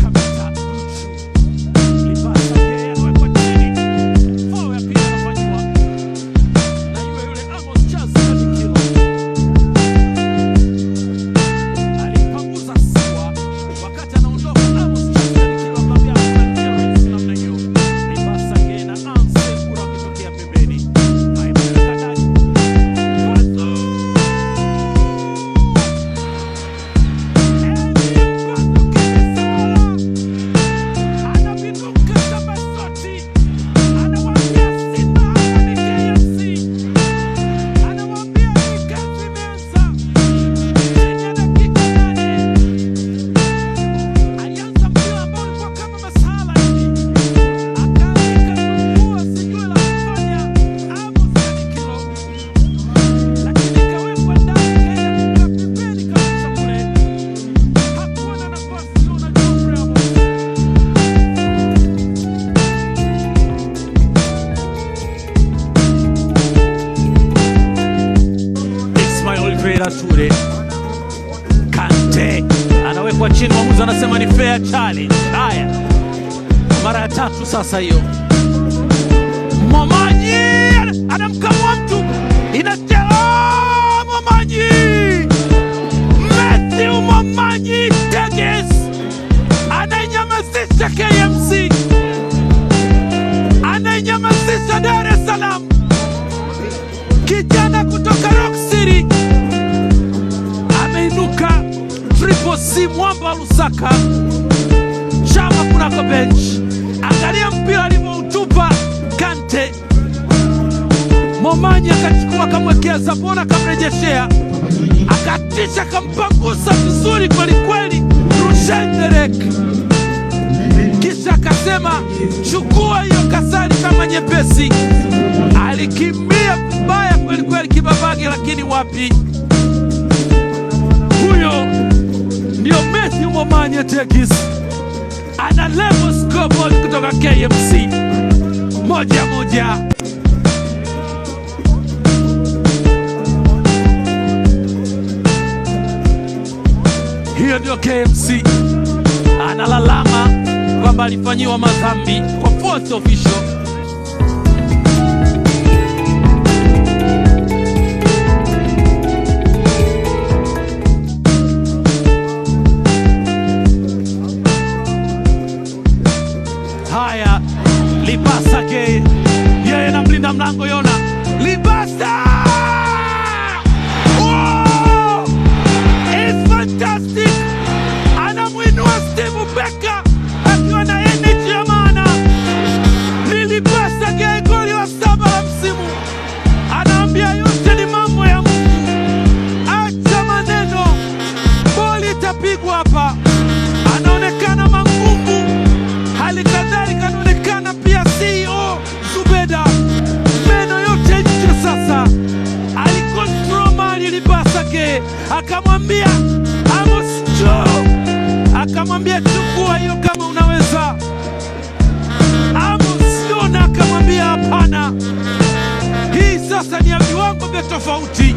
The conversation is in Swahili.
Kamita Duchu Libasa yeye anawekwa chini, foul ya pili anafanyiwa na yule yule Amos Charles Kadikilo, alimpanguza siwa wakati anaondoka. Amos Charles Kadikilo akamwambia hakuna njia rahisi namna hiyo. Libasa yeye na Anse Ngura wakitokea pembeni. Haya, Kadadi Mkwazu Mkwazu Kimisala anavinuka Samasoti, anawaambia Simba hapa ni KMC, anawaambia hii kazi imeanza chini ya dakika 8. Alianza mpira ambao ulikuwa kama masala hivi, akaandika tungua, sijui la kufanya Amos Kadikilo, lakini ikawekwa ndani, ikaenda kukaa pembeni kabisa kule, hakuwa na nafasi Yona Geoffrey Amos. Ismail Oliveira Ture Kante anawekwa chini, mwamuzi anasema ni fair challenge. Haya, mara ya tatu sasa hiyo. Momanyi anamkamua mtu, inachelewa. Momanyi, Matthew Momanyi Teges anainyamazisha KMC, anainyamazisha Dar es Salaam. Kijana kutoka Rock City ameinuka Triple C mwamba wa Lusaka, chama kunako bench. Angalia mpira alivyoutupa Kante. Momanyi akachukua akamwekea Zabona, akamrejeshea, akatisha, akampangusa vizuri kwelikweli Rushenderek, kisha akasema chukua hiyo kasari kama nyepesi. Alikimbia vibaya kwelikweli kibabage, lakini wapi, huyo ndio Matthew Momanyi Tegis ana level scoreboard kutoka KMC 1-1. Hiyo ndio KMC analalama kwamba alifanyiwa madhambi kwa fourth official. Haya, Libasa ke yeye na mlinda mlango Yona Libasa! Oh! It's fantastic! Anamwinua Steve Becker akiwa na energy ya maana. Ni Libasa ke, goli la 7 la msimu. Anaambia yote ni mambo ya Mungu, acha maneno, boli itapigwa hapa. Anaonekana Mangungu, hali kadhalika anaonekana pia CEO Zubeda, meno yote nje sasa. Alikontrol mali Libasa ke, akamwambia Amos njoo, akamwambia chukua hiyo kama unaweza. Amos Yona akamwambia hapana, hii sasa ni ya viwango vya tofauti.